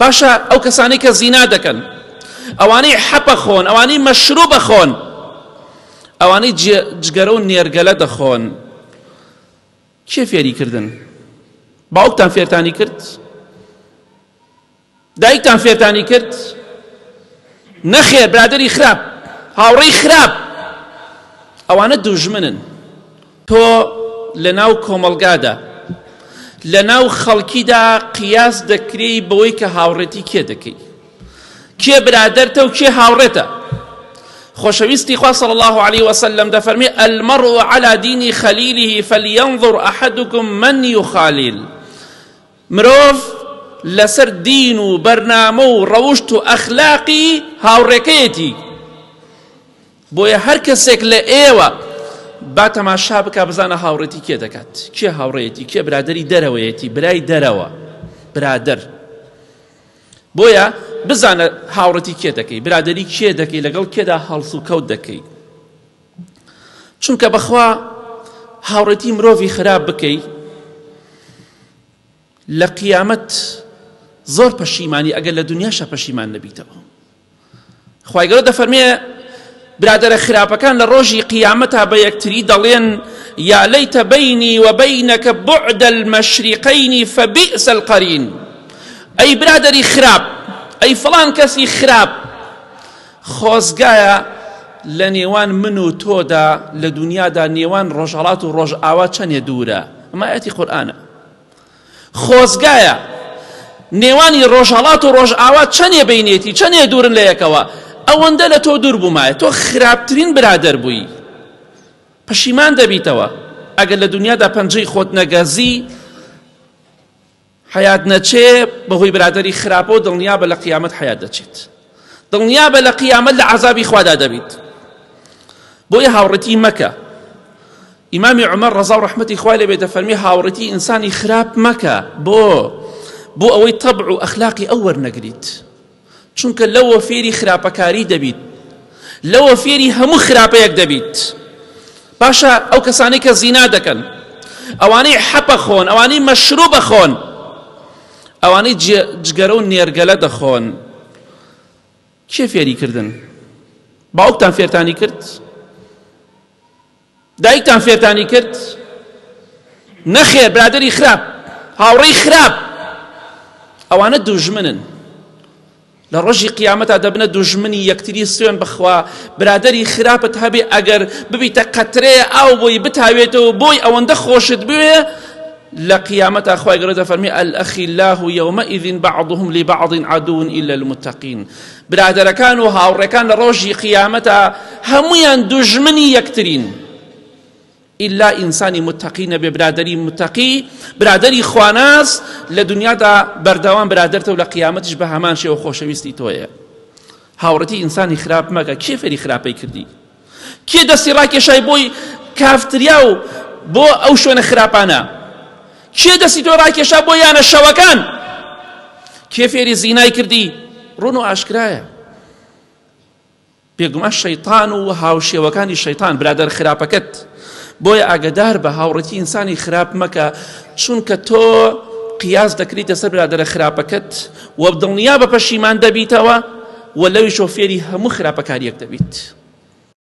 باشە ئەو کەسانەی کە زینا دەکەن، ئەوانەی حەپە خۆن، ئەوانەی مەشروبە خۆن، ئەوانەی جگەرە و نێرگەلە دەخۆن، کێ فێری کردن؟ باوکتان فێرتانی کرد؟ دایکتان فێرتانی کرد؟ نەخێر برادری خراپ هاوڕێی خراپ ئەوانە دوژمنن تۆ لە ناو کۆمەڵگادا لە ناو خەڵکیدا قیاس دەکرێی بەوەی کە هاوڕێتی کێ دەکەی کێ برادەرتە و کێ هاوڕێتە خۆشەویستی خوا صلی الله علیه وسلم دەفەرمی المرء على دین خلیله فلینظر احدکم من یخالیل مرۆڤ لەسەر دین و بەرنامە و ڕەوشت و ئەخلاقی هاوڕێکەیەتی بۆیە هەر کەسێک لە ئێوە با تەماشا بکا بزانە هاوڕێتی کێ دەکات کێ هاوڕێیەتی کێ برادری دەرەوەیەتی برای دەرەوە برادەر بۆیە بزانە هاوڕێتی کێ دەکەی برادری کێ دەکەی لەگەڵ کێدا هەڵس و کەوت دەکەی چونکە بەخوا هاوڕێتی مرۆڤی خراپ بکەی لە قیامەت زۆر پەشیمانی ئەگەر لە دنیاشە پەشیمان نەبیتەوە خوای گەورە دەفەرمێ برادەرە خراپەکان لە ڕۆژی قیامەتا بە یەکتری دەڵێن یا لەیتە بەینی و بەینەکە بعد المشرقین فبئس القرین ئەی برادەری خراپ ئەی فڵان کەسی خراپ خۆزگایە لە نێوان من و تۆدا لە دنیادا نێوان ڕۆژهەڵات و ڕۆژئاوا چەندێ دوورە ئەمە ئاەتی قورئانە خۆزگایە نێوانی ڕۆژهەڵات و ڕۆژئاوا چەنێ بینێتی چەنێ دوورن لە یەکەوە ئەوەندە لە تۆ دوور بوومایە تۆ خراپترین برادەر بووی پەشیمان دەبیتەوە ئەگەر لە دنیادا پەنجەی خۆت نەگەزی حیات نەچێ بەهۆی برادری خراپەوە دڵنیابە لە قیامەت حیات دەچێت دڵنیابە لە قیامەت لە عەزابی خوادا دەبیت بۆیە هاوڕێتی مەکە ئیمامی عومەر ڕەزا و ڕەحمەتی خوای لێ بێت دەفەرمی هاوڕێتی ئینسانی خراپ مەکە بۆ بۆ ئەوەی تەبع و ئەخلاقی ئەو وەرنەگریت چونکە لەوە فێری خراپەکاری دەبیت لەوە فێری هەموو خراپەیەک دەبیت باشە ئەو کەسانەی کە زینا دەکەن ئەوانەی حەپە خۆن ئەوانەی مەشروبە خۆن ئەوانەی جگەرە و نێرگەلە دەخۆن کێ فێری کردن؟ باوکتان فێرتانی کرد؟ دایکتان فێرتانی کرد؟ نەخێر برادری خراپ هاوڕێی خراپ ئەوانە دوژمنن لە ڕۆژی قیامەتا دەبنە دوژمنی یەکتری سوێن بخوا برادری خراپت هەبێ ئەگەر ببیتە قەترەیە ئاو بۆی بتاوێتەوە بۆی ئەوەندە خۆشت بوێ لە قیامەتا خوای گەورە دەفەرمی الأخلاء يومئذ بعضهم لبعض عدو إلا المتقين برادەرەکان و هاوڕێکان لە ڕۆژی قیامەتا هەمویان دوژمنی یەکترین ئیلا ئینسانی متەقی نەبێ برادری متەقی برادری خواناس لە دنیادا بەردەوام برادرتە و لە قیامەتیش بە هەمان شێوە خۆشەویستی تۆیە هاوڕێتی ئینسانی خراپ مەکە کێ فێری خراپەی کردی کێ دەستی ڕاکێشای بۆی کافتریا و بۆ ئەو شوێنە خراپانە کێ دەستی تۆ ڕاکێشا بۆ یانە شەوەکان کێ فێری زینای کردی ڕون و ئاشکرایە بێگومان شەیطان و هاوشێوەکانی شەیطان برادەر خراپەکەت بۆیە ئاگدار بە هاوڕێتی ئینسانی خراپ مەکە چونکە تۆ قیاس دەکریتە سەر برادەرە خراپەکەت و دڵنیا بە پەشیمان دەبیتەوە و لەویشەوە فێری هەموو خراپەکاریەک دەبیت.